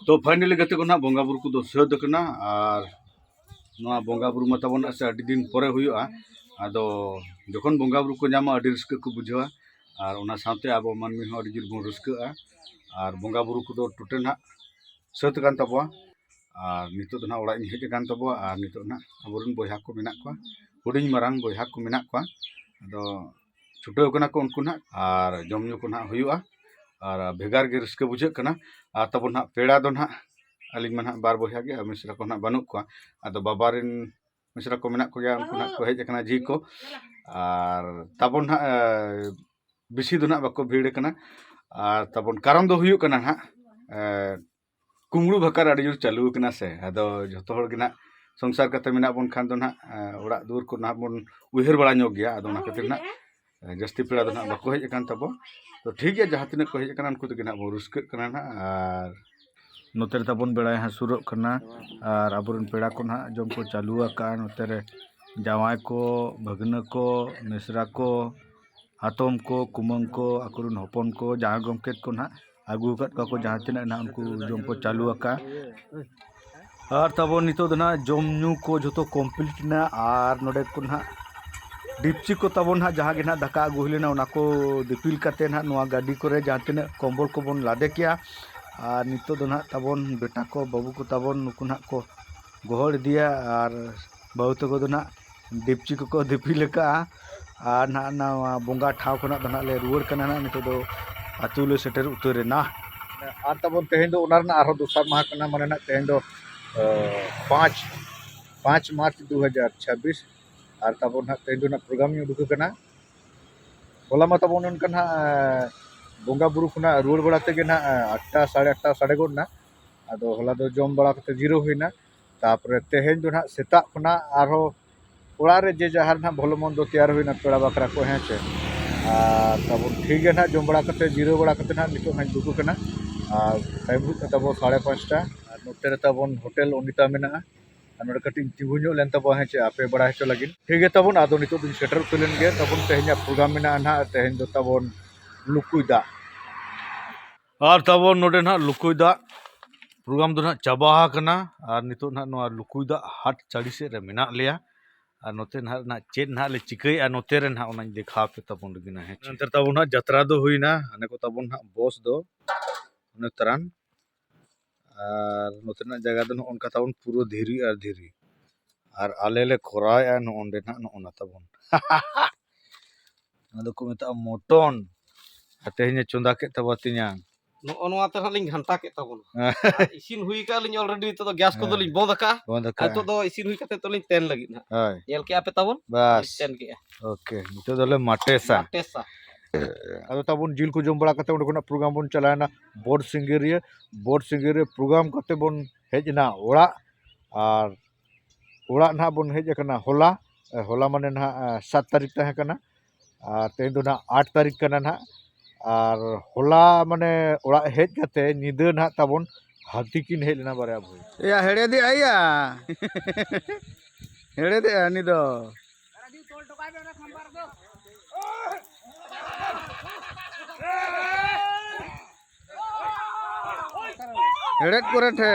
ᱛᱚ ᱯᱷᱟᱭᱱᱟᱞᱤ ᱜᱟᱛᱮ ᱠᱚ ᱱᱟᱦᱟᱜ ᱵᱚᱸᱜᱟ ᱵᱩᱨᱩ ᱠᱚᱫᱚ ᱥᱟᱹᱛ ᱟᱠᱟᱱᱟ, ᱟᱨ ᱱᱚᱣᱟ ᱵᱚᱸᱜᱟ ᱵᱩᱨᱩ ᱢᱟ ᱛᱟᱵᱚᱱ ᱥᱮ ᱟᱹᱰᱤ ᱫᱤᱱ ᱯᱚᱨᱮ ᱦᱩᱭᱩᱜᱼᱟ᱾ ᱟᱫᱚ ᱡᱚᱠᱷᱚᱱ ᱵᱚᱸᱜᱟ ᱵᱩᱨᱩ ᱠᱚ ᱧᱟᱢᱟ ᱟᱹᱰᱤ ᱨᱟᱹᱥᱠᱟᱹ ᱠᱚ ᱵᱩᱡᱷᱟᱹᱣᱟ, ᱟᱨ ᱚᱱᱟ ᱥᱟᱶᱛᱮ ᱟᱵᱚ ᱢᱟᱹᱱᱢᱤ ᱦᱚᱸ ᱟᱹᱰᱤ ᱡᱳᱨ ᱵᱚᱱ ᱨᱟᱹᱥᱠᱟᱹᱜᱼᱟ᱾ ᱟᱨ ᱵᱚᱸᱜᱟ ᱵᱩᱨᱩ ᱠᱚᱫᱚ ᱴᱳᱴᱟᱞ ᱱᱟᱦᱟᱜ ᱥᱟᱹᱛ ᱟᱠᱟᱱ ᱛᱟᱵᱚᱣᱟ᱾ ᱟᱨ ᱱᱤᱛᱚᱜ ᱫᱚ ᱱᱟᱦᱟᱜ ᱚᱲᱟᱜ ᱤᱧ ᱦᱮᱡ ᱟᱠᱟᱱ ᱛᱟᱵᱚᱣᱟ, ᱟᱨ ᱱᱤᱛᱚᱜ ᱱᱟᱦᱟᱜ ᱟᱵᱚᱨᱮᱱ ᱵᱚᱭᱦᱟ ᱠᱚ ᱢᱮᱱᱟᱜ ᱠᱚᱣᱟ, ᱦᱩᱰᱤᱧ ᱢᱟᱨᱟᱝ ᱵᱚᱭᱦᱟ ᱠᱚ ᱢᱮᱱᱟᱜ ᱠᱚᱣᱟ᱾ ᱟᱫᱚ ᱪᱷᱩᱴᱟᱹᱣ ᱠᱟᱱᱟ ᱠᱚ ᱩᱱᱠᱩ ᱱᱟᱦᱟᱜ, ᱟᱨ ᱡᱚᱢ ᱧᱩ ᱠᱚ ᱱᱟᱦᱟᱜ ᱦᱩᱭᱩᱜᱼᱟ, ᱟᱨ ᱵᱷᱮᱜᱟᱨ ᱜᱮ ᱨᱟᱹᱥᱠᱟᱹ ᱵᱩᱡᱷᱟᱹᱜ ᱠᱟᱱᱟ᱾ ᱟᱨ ᱛᱟᱵᱚᱱ ᱱᱟᱦᱟᱜ ᱯᱮᱲᱟ ᱫᱚ ᱱᱟᱦᱟᱜ, ᱟᱹᱞᱤᱧ ᱢᱟ ᱱᱟᱦᱟᱜ ᱵᱟᱨ ᱵᱚᱭᱦᱟ ᱜᱮ, ᱟᱨ ᱢᱤᱥᱨᱟ ᱠᱚ ᱱᱟᱦᱟᱜ ᱵᱟᱹᱱᱩᱜ ᱠᱚᱣᱟ᱾ ᱟᱫᱚ ᱵᱟᱵᱟ ᱨᱮᱱ ᱢᱤᱥᱨᱟ ᱠᱚ ᱢᱮᱱᱟᱜ ᱠᱚᱜᱮᱭᱟ, ᱩᱱᱠᱩ ᱱᱟᱦᱟᱜ ᱠᱚ ᱦᱮᱡ ᱟᱠᱟᱱᱟ ᱡᱷᱤ ᱠᱚ᱾ ᱟᱨ ᱛᱟᱵᱚᱱ ᱱᱟᱦᱟᱜ, ᱮ, ᱵᱮᱥᱤ ᱫᱚ ᱱᱟᱦᱟᱜ ᱵᱟᱠᱚ ᱵᱷᱤᱲ ᱟᱠᱟᱱᱟ᱾ ᱟᱨ ᱛᱟᱵᱚᱱ ᱠᱟᱨᱚᱱ ᱫᱚ ᱦᱩᱭᱩᱜ ᱠᱟᱱᱟ ᱱᱟᱦᱟᱜ, ᱮ, ᱠᱩᱢᱲᱩ ᱵᱷᱟᱠᱟᱨ ᱟᱹᱰᱤ ᱡᱳᱨ ᱪᱟᱹᱞᱩ ᱟᱠᱟᱱᱟ ᱥᱮ᱾ ᱟᱫᱚ ᱡᱷᱚᱛᱚ ᱦᱚᱲ ᱜᱮ ᱱᱟᱦᱟᱜ ᱥᱚᱝᱥᱟᱨ ᱠᱟᱛᱮ ᱢᱮᱱᱟᱜ ᱵᱚᱱ ᱠᱷᱟᱱ ᱫᱚ ᱱᱟᱦᱟᱜ, ᱮ, ᱚᱲᱟᱜ ᱫᱩᱣᱟᱹᱨ ᱠᱚ ᱱᱟᱦᱟᱜ ᱵᱚᱱ ᱩᱭᱦᱟᱹᱨ ᱵᱟᱲᱟ ᱧᱚᱜ ᱜᱮᱭᱟ᱾ ᱟᱫᱚ ᱚᱱᱟ ᱠᱷᱟᱹᱛᱤᱨ ᱱᱟᱦᱟᱜ, ᱮ, ᱡᱟᱹᱥᱛᱤ ᱯᱮᱲᱟ ᱫᱚ ᱱᱟᱦᱟᱜ ᱵᱟᱠᱚ ᱦᱮᱡ ᱟᱠᱟᱱ ᱛᱟᱵᱚ᱾ ᱛᱚ ᱴᱷᱤᱠ ᱜᱮᱭᱟ, ᱡᱟᱦᱟᱸ ᱛᱤᱱᱟᱹᱜ ᱠᱚ ᱦᱮᱡ ᱟᱠᱟᱱᱟ ᱩᱱᱠᱩ ᱛᱮᱜᱮ ᱱᱟᱦᱟᱜ ᱵᱚᱱ ᱨᱟᱹᱥᱠᱟᱹᱜ ᱠᱟᱱᱟ ᱱᱟᱦᱟᱜ᱾ ᱟᱨ ᱱᱚᱛᱮ ᱨᱮ ᱛᱟᱵᱚᱱ ᱵᱮᱲᱟᱭ ᱦᱟᱹᱥᱩᱨᱚᱜ ᱠᱟᱱᱟ᱾ ᱟᱨ ᱟᱵᱚᱨᱮᱱ ᱯᱮᱲᱟ ᱠᱚ ᱱᱟᱦᱟᱜ ᱡᱚᱢ ᱠᱚ ᱪᱟᱹᱞᱩ ᱟᱠᱟᱫᱼᱟ᱾ ᱱᱚᱛᱮ ᱨᱮ ᱡᱟᱶᱟᱭ ᱠᱚ, ᱵᱷᱟᱹᱜᱽᱱᱟᱹ ᱠᱚ, ᱢᱤᱥᱨᱟ ᱠᱚ, ᱦᱟᱛᱚᱢ ᱠᱚ, ᱠᱩᱢᱟᱹᱝ ᱠᱚ, ᱟᱠᱚᱨᱮᱱ ᱦᱚᱯᱚᱱ ᱠᱚ, ᱡᱟᱶᱟᱭ ᱜᱚᱢᱠᱮᱛ ᱠᱚ ᱱᱟᱦᱟᱜ ᱟᱹᱜᱩ ᱟᱠᱟᱫ ᱠᱚᱣᱟ ᱠᱚ, ᱡᱟᱦᱟᱸ ᱛᱤᱱᱟᱹᱜ ᱱᱟᱦᱟᱜ ᱩᱱᱠᱩ ᱡᱚᱢ ᱠᱚ ᱪᱟᱹᱞᱩ ᱟᱠᱟᱫᱼᱟ᱾ ᱟᱨ ᱛᱟᱵᱚᱱ ᱱᱤᱛᱚᱜ ᱫᱚ ᱱᱟᱦᱟᱜ ᱡᱚᱢ ᱧᱩ ᱠᱚ ᱡᱷᱚᱛᱚ complete ᱮᱱᱟ᱾ ᱟᱨ ᱱᱚᱰᱮ ᱠᱚ ᱱᱟᱦᱟᱜ ᱰᱤᱯᱪᱤ ᱠᱚ ᱛᱟᱵᱚᱱ ᱱᱟᱦᱟᱜ ᱡᱟᱦᱟᱸ ᱜᱮ ᱱᱟᱦᱟᱜ ᱫᱟᱠᱟ ᱟᱹᱜᱩ ᱦᱩᱭ ᱞᱮᱱᱟ, ᱚᱱᱟ ᱠᱚ ᱫᱤᱯᱤᱞ ᱠᱟᱛᱮ ᱱᱟᱦᱟᱜ ᱱᱚᱣᱟ ᱜᱟᱹᱰᱤ ᱠᱚᱨᱮ ᱡᱟᱦᱟᱸ ᱛᱤᱱᱟᱹᱜ ᱠᱚᱢᱵᱚᱞ ᱠᱚᱵᱚᱱ ᱞᱟᱫᱮ ᱠᱮᱜᱼᱟ᱾ ᱟᱨ ᱱᱤᱛᱚᱜ ᱫᱚ ᱱᱟᱦᱟᱜ ᱛᱟᱵᱚᱱ ᱵᱮᱴᱟ ᱠᱚ, ᱵᱟᱹᱵᱩ ᱠᱚ ᱛᱟᱵᱚᱱ, ᱱᱩᱠᱩ ᱱᱟᱦᱟᱜ ᱠᱚ ᱜᱚᱦᱚᱲ ᱤᱫᱤᱭᱟ᱾ ᱟᱨ ᱵᱟᱹᱦᱩ ᱛᱟᱠᱚ ᱫᱚ ᱱᱟᱦᱟᱜ ᱰᱤᱯᱪᱤ ᱠᱚᱠᱚ ᱫᱤᱯᱤᱞ ᱟᱠᱟᱜᱼᱟ᱾ ᱟᱨ ᱱᱟᱦᱟᱜ ᱱᱚᱣᱟ ᱵᱚᱸᱜᱟ ᱴᱷᱟᱶ ᱠᱷᱚᱱᱟᱜ ᱫᱚ ᱱᱟᱦᱟᱜ ᱞᱮ ᱨᱩᱣᱟᱹᱲ ᱠᱟᱱᱟ ᱱᱟᱦᱟᱜ, ᱱᱤᱛᱚᱜ ᱫᱚ ᱟᱹᱛᱩ ᱞᱮ ᱥᱮᱴᱮᱨ ᱩᱛᱟᱹᱨ ᱮᱱᱟ᱾ ᱟᱨ ᱛᱟᱵᱚᱱ ᱛᱮᱦᱮᱧ ᱫᱚ ᱚᱱᱟ ᱨᱮᱱᱟᱜ ᱟᱨᱦᱚᱸ ᱫᱚᱥᱟᱨ ᱢᱟᱦᱟ ᱠᱟᱱᱟ, ᱢᱟᱱᱮ ᱱᱟᱦᱟᱜ ᱛᱮᱦᱮᱧ ᱫᱚ, ᱟᱸ, ᱯᱟᱸᱪ, ᱯᱟᱸᱪ ᱢᱟᱨᱪ ᱫᱩ ᱦᱟᱡᱟᱨ ᱪᱷᱟᱵᱵᱤᱥ᱾ ᱟᱨ ᱛᱟᱵᱚᱱ ᱱᱟᱦᱟᱜ ᱛᱮᱦᱮᱧ ᱫᱚ ᱱᱟᱦᱟᱜ program ᱤᱧ ᱩᱰᱩᱠ ᱟᱠᱟᱱᱟ᱾ ᱦᱚᱞᱟ ᱢᱟ ᱛᱟᱵᱚᱱ ᱚᱱᱠᱟ ᱱᱟᱦᱟᱜ, ᱟᱸ, ᱵᱚᱸᱜᱟ ᱵᱩᱨᱩ ᱠᱷᱚᱱᱟᱜ ᱨᱩᱣᱟᱹᱲ ᱵᱟᱲᱟ ᱛᱮᱜᱮ ᱱᱟᱦᱟᱜ, ᱟᱸ, ᱟᱴᱴᱟ, ᱥᱟᱲᱮ ᱟᱴᱴᱟ ᱥᱟᱰᱮ ᱜᱚᱫ ᱮᱱᱟ᱾ ᱟᱫᱚ ᱦᱚᱞᱟ ᱫᱚ ᱡᱚᱢ ᱵᱟᱲᱟ ᱠᱟᱛᱮ ᱡᱤᱨᱟᱹᱣ ᱦᱩᱭᱱᱟ᱾ ᱛᱟᱯᱚᱨᱮ ᱛᱮᱦᱮᱧ ᱫᱚ ᱱᱟᱦᱟᱜ ᱥᱮᱛᱟᱜ ᱠᱷᱚᱱᱟᱜ ᱟᱨᱦᱚᱸ ᱚᱲᱟᱜ ᱨᱮ ᱡᱮ ᱡᱟᱦᱟᱸ ᱱᱟᱦᱟᱜ ᱵᱷᱚᱞᱚ ᱢᱚᱱᱫᱚ ᱛᱮᱭᱟᱨ ᱦᱩᱭᱱᱟ ᱯᱮᱲᱟ ᱵᱟᱠᱷᱨᱟ ᱠᱚ, ᱦᱮᱸ ᱪᱮ᱾ ᱟᱨ ᱛᱟᱵᱚᱱ ᱴᱷᱤᱠ ᱜᱮᱭᱟ ᱱᱟᱦᱟᱜ, ᱡᱚᱢ ᱵᱟᱲᱟ ᱠᱟᱛᱮ, ᱡᱤᱨᱟᱹᱣ ᱵᱟᱲᱟ ᱠᱟᱛᱮ ᱱᱟᱦᱟᱜ ᱱᱤᱛᱚᱜ ᱱᱟᱦᱟᱜ ᱤᱧ ᱫᱩᱲᱩᱵ ᱟᱠᱟᱱᱟ᱾ ᱟᱨ time ᱦᱩᱭᱩᱜ ᱠᱟᱱ ᱛᱟᱵᱚᱱ ᱥᱟᱲᱮ ᱯᱟᱸᱪᱴᱟ᱾ ᱟᱨ ᱱᱚᱛᱮ ᱨᱮ ᱛᱟᱵᱚᱱ ᱦᱳᱴᱮᱞ ᱚᱱᱤᱛᱟ ᱢᱮᱱᱟᱜᱼᱟ᱾ ᱟᱨ ᱱᱚᱰᱮ ᱠᱟᱹᱴᱤᱡ ᱤᱧ ᱛᱤᱸᱜᱩ ᱧᱚᱜ ᱞᱮᱱ ᱛᱟᱵᱚᱱᱟ, ᱦᱮᱸ ᱪᱮ, ᱟᱯᱮ ᱵᱟᱲᱟᱭ ᱦᱚᱪᱚ ᱞᱟᱹᱜᱤᱫ᱾ ᱴᱷᱤᱠ ᱜᱮᱭᱟ ᱛᱟᱵᱚᱱ, ᱟᱫᱚ ᱱᱤᱛᱚᱜ ᱫᱚᱧ ᱥᱮᱴᱮᱨ ᱩᱛᱟᱹᱨ ᱞᱮᱱ ᱜᱮ᱾ ᱛᱟᱵᱚᱱ ᱛᱮᱦᱮᱧᱟᱜ program ᱢᱮᱱᱟᱜᱼᱟ ᱱᱟᱦᱟᱜ ᱛᱮᱦᱮᱧ ᱫᱚ ᱛᱟᱵᱚᱱ ᱞᱩᱠᱩᱭ ᱫᱟᱜ᱾ ᱟᱨ ᱛᱟᱵᱚᱱ ᱱᱚᱰᱮ ᱱᱟᱦᱟᱜ ᱞᱩᱠᱩᱭ ᱫᱟᱜ program ᱫᱚ ᱱᱟᱦᱟᱜ ᱪᱟᱵᱟ ᱟᱠᱟᱱᱟ᱾ ᱟᱨ ᱱᱤᱛᱚᱜ ᱱᱟᱦᱟᱜ ᱱᱚᱣᱟ ᱞᱩᱠᱩᱭ ᱫᱟᱜ ᱦᱟᱴ ᱪᱟᱹᱲᱤ ᱥᱮᱫ ᱨᱮ ᱢᱮᱱᱟᱜ ᱞᱮᱭᱟ᱾ ᱟᱨ ᱱᱚᱛᱮ ᱱᱟᱦᱟᱜ ᱨᱮᱱᱟᱜ ᱪᱮᱫ ᱱᱟᱦᱟᱜ ᱞᱮ ᱪᱤᱠᱟᱹᱭᱮᱫᱼᱟ ᱱᱚᱛᱮ ᱨᱮ ᱱᱟᱦᱟᱜ, ᱚᱱᱟᱧ ᱫᱮᱠᱷᱟᱣ ᱟᱯᱮ ᱛᱟᱵᱚᱱ ᱞᱟᱹᱜᱤᱫ ᱱᱟᱦᱟᱜ, ᱦᱮᱸ ᱪᱮ᱾ ᱱᱚᱛᱮ ᱛᱟᱵᱚᱱ ᱱᱟᱦᱟᱜ ᱡᱟᱛᱨᱟ ᱫᱚ ᱦᱩᱭᱱᱟ, ᱦᱟᱱᱮ ᱠᱚ ᱛᱟᱵᱚᱱ ᱱᱟᱦᱟᱜ ᱵᱚᱥ ᱫᱚ ᱩᱱᱟᱹᱜ ᱛᱟᱨᱟᱱ᱾ ᱟᱨ ᱱᱚᱛᱮᱱᱟᱜ ᱡᱟᱭᱜᱟ ᱫᱚ ᱱᱚᱜᱼᱚ ᱱᱚᱝᱠᱟ ᱛᱟᱵᱚᱱ ᱯᱩᱨᱟᱹ ᱫᱷᱤᱨᱤ ᱟᱨ ᱫᱷᱤᱨᱤ᱾ ᱟᱨ ᱟᱞᱮ ᱞᱮ ᱠᱚᱨᱟᱣᱮᱫᱼᱟ ᱱᱚᱜᱼᱚ ᱱᱚᱸᱰᱮ ᱱᱟᱦᱟᱜ ᱱᱚᱜᱼᱚ ᱱᱟ ᱛᱟᱵᱚᱱ᱾ ᱚᱱᱟ ᱫᱚᱠᱚ ᱢᱮᱛᱟᱜᱼᱟ ᱢᱚᱴᱚᱱ᱾ ᱟᱨ ᱛᱮᱦᱮᱧ ᱮ ᱪᱚᱸᱫᱟ ᱠᱮᱫ ᱛᱟᱵᱚ ᱛᱤᱧᱟ᱾ ᱱᱚᱜᱼᱚ ᱱᱚᱣᱟ ᱛᱮ ᱦᱟᱸᱜ ᱞᱤᱧ ᱜᱷᱟᱱᱴᱟ ᱠᱮᱫ ᱛᱟᱵᱚᱱᱟ᱾ ᱟᱨ ᱤᱥᱤᱱ ᱦᱩᱭ ᱠᱟᱜᱼᱟ ᱞᱤᱧ already, ᱱᱤᱛᱚᱜ ᱫᱚ gas ᱠᱚᱫᱚ ᱦᱮᱸ᱾ ᱞᱤᱧ ᱵᱚᱱᱫ ᱟᱠᱟᱜᱼᱟ᱾ ᱵᱚᱱᱫ ᱟᱠᱟᱜᱼᱟ᱾ ᱱᱤᱛᱚᱜ ᱫᱚ ᱤᱥᱤᱱ ᱦᱩᱭ ᱠᱟᱛᱮ ᱛᱚ ᱞᱤᱧ ᱛᱮᱱ ᱞᱟᱹᱜᱤᱫ ᱦᱟᱸᱜ᱾ ᱦᱳᱭ᱾ ᱧᱮᱞ ᱠᱮᱜᱼᱟ ᱯᱮ ᱛᱟᱵᱚᱱ? ᱵᱟᱥ᱾ ᱛᱮᱱ ᱠᱮᱜᱼᱟ᱾ Okay, ᱱᱤᱛᱚᱜ ᱫᱚᱞᱮ ᱢᱟᱴᱮᱥᱟ᱾ ᱢᱟᱴᱮᱥᱟ᱾ ᱟᱫᱚ ᱛᱟᱵᱚᱱ ᱡᱤᱞ ᱠᱚ ᱡᱚᱢ ᱵᱟᱲᱟ ᱠᱟᱛᱮ ᱚᱸᱰᱮ ᱠᱷᱚᱱᱟᱜ program ᱵᱚᱱ ᱪᱟᱞᱟᱣᱮᱱᱟ ᱵᱳᱨᱰ ᱥᱤᱸᱜᱟᱹᱨᱤᱭᱟᱹ᱾ ᱵᱳᱨᱰ ᱥᱤᱸᱜᱟᱹᱨᱤᱭᱟᱹ program ᱠᱟᱛᱮ ᱵᱚᱱ ᱦᱮᱡ ᱮᱱᱟ ᱚᱲᱟᱜ᱾ ᱟᱨ ᱚᱲᱟᱜ ᱱᱟᱦᱟᱜ ᱵᱚᱱ ᱦᱮᱡ ᱟᱠᱟᱱᱟ ᱦᱚᱞᱟ᱾ ᱮ, ᱦᱚᱞᱟ ᱢᱟᱱᱮ ᱱᱟᱦᱟᱜ, ᱮ, ᱥᱟᱛ ᱛᱟᱹᱨᱤᱠᱷ ᱛᱟᱦᱮᱸ ᱠᱟᱱᱟ᱾ ᱟᱨ ᱛᱮᱦᱮᱧ ᱫᱚ ᱱᱟᱦᱟᱜ ᱟᱴ ᱛᱟᱹᱨᱤᱠᱷ ᱠᱟᱱᱟ ᱱᱟᱦᱟᱜ᱾ ᱟᱨ ᱦᱚᱞᱟ ᱢᱟᱱᱮ ᱚᱲᱟᱜ ᱦᱮᱡ ᱠᱟᱛᱮ ᱧᱤᱫᱟᱹ ᱱᱟᱦᱟᱜ ᱛᱟᱵᱚᱱ ᱦᱟᱹᱛᱤ ᱠᱤᱱ ᱦᱮᱡ ᱞᱮᱱᱟ ᱵᱟᱨᱭᱟ ᱵᱷᱟᱹᱭ᱾ ᱮᱭᱟ, ᱦᱮᱲᱮᱫᱮᱜᱼᱟ ᱭᱟ᱾ ᱦᱮᱲᱮᱫᱮᱜᱼᱟ ᱩᱱᱤ ᱫᱚ᱾ ᱦᱮᱲᱮᱫ ᱠᱚᱨᱮ ᱴᱷᱮ᱾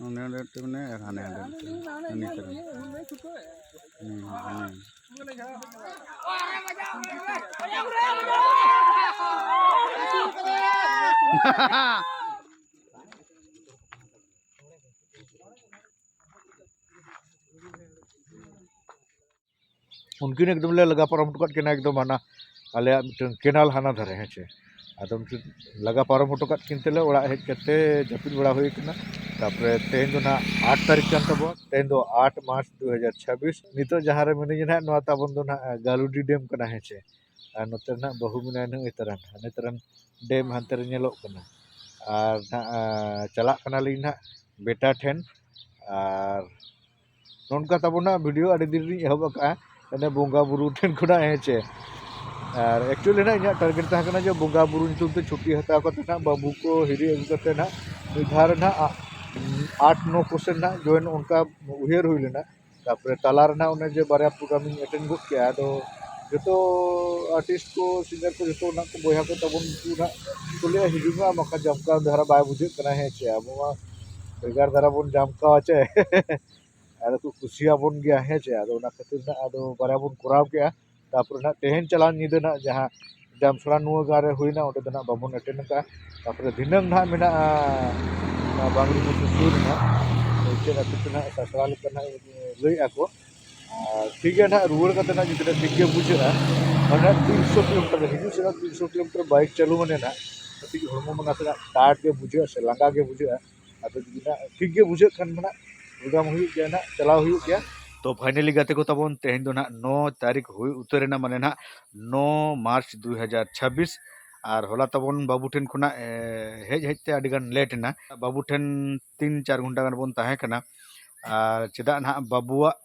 ᱚᱸᱰᱮ ᱚᱸᱰᱮ ᱢᱤᱫᱴᱮᱱ ᱢᱮᱱᱟᱭᱟ ᱟᱨ ᱦᱟᱱᱮ ᱦᱟᱸᱰᱮ ᱢᱤᱫᱴᱮᱱ᱾ ᱦᱟᱹᱱᱤ ᱥᱮᱫ ᱨᱮ᱾ ᱦᱩᱸ, ᱦᱩᱸ᱾ ᱩᱱᱠᱤᱱ ᱮᱠᱫᱚᱢ ᱞᱮ ᱞᱟᱜᱟ ᱯᱟᱨᱚᱢ ᱦᱚᱴᱚ ᱠᱟᱫ ᱠᱤᱱᱟ ᱮᱠᱫᱚᱢ ᱦᱟᱱᱟ ᱟᱞᱮᱭᱟᱜ ᱢᱤᱫᱴᱟᱝ canal ᱦᱟᱱᱟ ᱫᱷᱟᱨᱮ, ᱦᱮᱸ ᱪᱮ᱾ ᱟᱫᱚ ᱩᱱᱠᱤᱱ ᱞᱟᱜᱟ ᱯᱟᱨᱚᱢ ᱦᱚᱴᱚ ᱠᱟᱫ ᱠᱤᱱ ᱛᱮᱞᱮ ᱚᱲᱟᱜ ᱦᱮᱡ ᱠᱟᱛᱮ ᱡᱟᱹᱯᱤᱫ ᱵᱟᱲᱟ ᱦᱩᱭ ᱠᱟᱱᱟ᱾ ᱛᱟᱯᱚᱨᱮ ᱛᱮᱦᱮᱧ ᱫᱚ ᱱᱟᱦᱟᱜ ᱟᱴ ᱛᱟᱹᱨᱤᱠᱷ ᱠᱟᱱ ᱛᱟᱵᱚᱱᱟ᱾ ᱛᱮᱦᱮᱧ ᱫᱚ ᱟᱴ ᱢᱟᱨᱪ ᱫᱩ ᱦᱟᱡᱟᱨ ᱪᱷᱟᱵᱵᱤᱥ᱾ ᱱᱤᱛᱚᱜ ᱡᱟᱦᱟᱸ ᱨᱮ ᱢᱤᱱᱟᱹᱧᱟ ᱱᱟᱦᱟᱜ, ᱱᱚᱣᱟ ᱛᱟᱵᱚᱱ ᱫᱚ ᱱᱟᱦᱟᱜ ᱜᱟᱞᱩᱰᱤ dam ᱠᱟᱱᱟ, ᱦᱮᱸ ᱪᱮ᱾ ᱟᱨ ᱱᱚᱛᱮ ᱨᱮ ᱱᱟᱦᱟᱜ ᱵᱟᱹᱦᱩ ᱢᱮᱱᱟᱭᱟ ᱱᱟᱦᱟᱜ ᱱᱤᱛᱟᱹᱨᱟᱱ, ᱱᱤᱛᱟᱹᱨᱟᱱ dam ᱦᱟᱱᱛᱮ ᱨᱮ ᱧᱮᱞᱚᱜ ᱠᱟᱱᱟ᱾ ᱟᱨ ᱱᱟᱦᱟᱜ, ᱟᱸ, ᱪᱟᱞᱟᱜ ᱠᱟᱱᱟᱞᱤᱧ ᱱᱟᱦᱟᱜ ᱵᱮᱴᱟ ᱴᱷᱮᱱ᱾ ᱟᱨ ᱱᱚᱝᱠᱟ ᱛᱟᱵᱚᱱ ᱱᱟᱦᱟᱜ video ᱟᱹᱰᱤ ᱫᱤᱱ ᱨᱤᱧ ᱮᱦᱚᱵ ᱟᱠᱟᱫᱼᱟ, ᱢᱟᱱᱮ ᱵᱚᱸᱜᱟ ᱵᱩᱨᱩ ᱴᱷᱮᱱ ᱠᱷᱚᱱᱟᱜ, ᱦᱮᱸ ᱪᱮ᱾ ᱟᱨ actually ᱱᱟᱦᱟᱜ ᱤᱧᱟᱹᱜ target ᱛᱟᱦᱮᱸ ᱠᱟᱱᱟ ᱡᱮ ᱵᱚᱸᱜᱟ ᱵᱩᱨᱩ ᱧᱩᱛᱩᱢ ᱛᱮ ᱪᱷᱩᱴᱤ ᱦᱟᱛᱟᱣ ᱠᱟᱛᱮ ᱱᱟᱦᱟᱜ ᱵᱟᱹᱵᱩ ᱠᱚ ᱦᱤᱨᱤ ᱟᱹᱜᱩ ᱠᱟᱛᱮ ᱱᱟᱦᱟᱜ ᱢᱤᱫ ᱫᱷᱟᱣ ᱨᱮ ᱱᱟᱦᱟᱜ ᱟ-, ᱟᱴ ᱱᱚ ᱠᱚ ᱥᱮᱱ ᱱᱟᱦᱟᱜ join ᱚᱱᱠᱟ ᱩᱭᱦᱟᱹᱨ ᱦᱩᱭ ᱞᱮᱱᱟ᱾ ᱛᱟᱯᱚᱨᱮ ᱛᱟᱞᱟ ᱨᱮ ᱱᱟᱦᱟᱜ ᱚᱱᱮ ᱡᱮ ᱵᱟᱨᱭᱟ program ᱤᱧ attend ᱜᱚᱫ ᱠᱮᱜᱼᱟ, ᱟᱫᱚ ᱡᱚᱛᱚ artist ᱠᱚ, singer ᱠᱚ, ᱡᱚᱛᱚ ᱱᱟᱦᱟᱜ ᱠᱚ ᱵᱚᱭᱦᱟ ᱠᱚ ᱛᱟᱵᱚᱱ ᱩᱱᱠᱩ ᱱᱟᱦᱟᱜ ᱠᱚ ᱞᱟᱹᱭᱟ, "ᱦᱤᱡᱩᱜ ᱢᱮ, ᱟᱢ ᱵᱟᱠᱷᱟᱱ ᱡᱟᱢᱠᱟᱣ ᱫᱷᱟᱨᱟ ᱵᱟᱭ ᱵᱩᱡᱷᱟᱹᱜ ᱠᱟᱱᱟ, ᱦᱮᱸ ᱪᱮ, ᱟᱵᱚ ᱢᱟ ᱵᱷᱮᱜᱟᱨ ᱫᱷᱟᱨᱟ ᱵᱚᱱ ᱡᱟᱢᱠᱟᱣᱟ ᱪᱮ?" ᱟᱫᱚ ᱠᱚ ᱠᱩᱥᱤᱭᱟᱵᱚᱱ ᱜᱮᱭᱟ, ᱦᱮᱸ ᱪᱮ? ᱟᱫᱚ ᱚᱱᱟ ᱠᱷᱟᱹᱛᱤᱨ ᱱᱟᱜ ᱟᱫᱚ ᱵᱟᱨᱭᱟ ᱵᱚᱱ ᱠᱚᱨᱟᱣ ᱠᱮᱜᱼᱟ᱾ ᱛᱟᱯᱚᱨᱮ ᱱᱟᱜ ᱛᱮᱦᱮᱧ ᱪᱟᱞᱟᱣ ᱧᱤᱫᱟᱹ ᱱᱟᱜ ᱡᱟᱦᱟᱸ ᱡᱟᱢᱥᱚᱲᱟ ᱱᱩᱣᱟᱹ ᱜᱟᱲ ᱨᱮ ᱦᱩᱭᱱᱟ, ᱚᱸᱰᱮ ᱫᱚ ᱱᱟᱜ ᱵᱟᱵᱚᱱ attend ᱠᱟᱜᱼᱟ᱾ ᱛᱟᱯᱚᱨᱮ ᱫᱷᱤᱱᱟᱹᱝ ᱱᱟᱜ ᱢᱮᱱᱟᱜᱼᱟ, ᱚᱱᱟ ᱵᱟᱝᱨᱤ ᱢᱩᱪᱩ ᱥᱩᱨ ᱨᱮ ᱱᱟᱜ ᱪᱮᱫ ᱟᱹᱛᱩ ᱠᱚ ᱱᱟᱜ ᱥᱟᱥᱲᱟ ᱞᱮᱠᱟ ᱱᱟᱜ ᱞᱟᱹᱭᱮᱜᱼᱟ ᱠᱚ᱾ ᱟᱨ ᱴᱷᱤᱠ ᱜᱮᱭᱟ ᱱᱟᱦᱟᱜ, ᱨᱩᱣᱟᱹᱲ ᱠᱟᱛᱮ ᱱᱟᱦᱟᱜ ᱡᱩᱫᱤ ᱴᱷᱤᱠ ᱜᱮ ᱵᱩᱡᱷᱟᱹᱜᱼᱟ, ᱢᱟᱱᱮ ᱛᱤᱱᱥᱚ ᱠᱤᱞᱳᱢᱤᱴᱟᱨ ᱦᱤᱡᱩᱜ ᱥᱮᱱᱚᱜ ᱛᱤᱱᱥᱚ ᱠᱤᱞᱳᱢᱤᱴᱟᱨ ᱵᱟᱭᱤᱠ ᱪᱟᱹᱞᱩ ᱢᱟᱱᱮ ᱱᱟᱦᱟᱜ ᱠᱟᱹᱴᱤᱡ ᱦᱚᱲᱢᱚ ᱢᱟ ᱱᱟᱥᱮᱱᱟᱜ ᱴᱟᱭᱟᱨᱰ ᱜᱮ ᱵᱩᱡᱷᱟᱹᱜᱼᱟ ᱥᱮ ᱞᱟᱸᱜᱟ ᱜᱮ ᱵᱩᱡᱷᱟᱹᱜᱼᱟ᱾ ᱟᱫᱚ ᱡᱩᱫᱤ ᱱᱟᱦᱟᱜ ᱴᱷᱤᱠ ᱜᱮ ᱵᱩᱡᱷᱟᱹᱜ ᱠᱷᱟᱱ ᱢᱟ ᱱᱟᱦᱟᱜ ᱯᱨᱳᱜᱨᱟᱢ ᱦᱩᱭᱩᱜ ᱜᱮᱭᱟ, ᱱᱟᱦᱟᱜ ᱪᱟᱞᱟᱣ ᱦᱩᱭᱩᱜ ᱜᱮᱭᱟ᱾ ᱛᱚ finally ᱜᱟᱛᱮ ᱠᱚ ᱛᱟᱵᱚᱱ, ᱛᱮᱦᱮᱧ ᱫᱚ ᱱᱟᱦᱟᱜ ᱱᱚ ᱛᱟᱹᱨᱤᱠᱷ ᱦᱩᱭ ᱩᱛᱟᱹᱨ ᱮᱱᱟ, ᱢᱟᱱᱮ ᱱᱟᱦᱟᱜ ᱱᱚ ᱢᱟᱨᱪ ᱫᱩᱭ ᱦᱟᱡᱟᱨ ᱪᱷᱟᱵᱵᱤᱥ᱾ ᱟᱨ ᱦᱚᱞᱟ ᱛᱟᱵᱚᱱ ᱵᱟᱹᱵᱩ ᱴᱷᱮᱱ ᱠᱷᱚᱱᱟᱜ ᱮ, ᱦᱮᱡ ᱦᱮᱡ ᱛᱮ ᱟᱹᱰᱤ ᱜᱟᱱ ᱞᱮᱴ ᱮᱱᱟ᱾ ᱵᱟᱹᱵᱩ ᱴᱷᱮᱱ ᱛᱤᱱ ᱪᱟᱨ ᱜᱷᱚᱱᱴᱟ ᱜᱟᱱ ᱵᱚᱱ ᱛᱟᱦᱮᱸ ᱠᱟᱱᱟ᱾ ᱟᱨ ᱪᱮᱫᱟᱜ ᱱᱟᱦᱟᱜ ᱵᱟᱹᱵᱩᱣᱟᱜ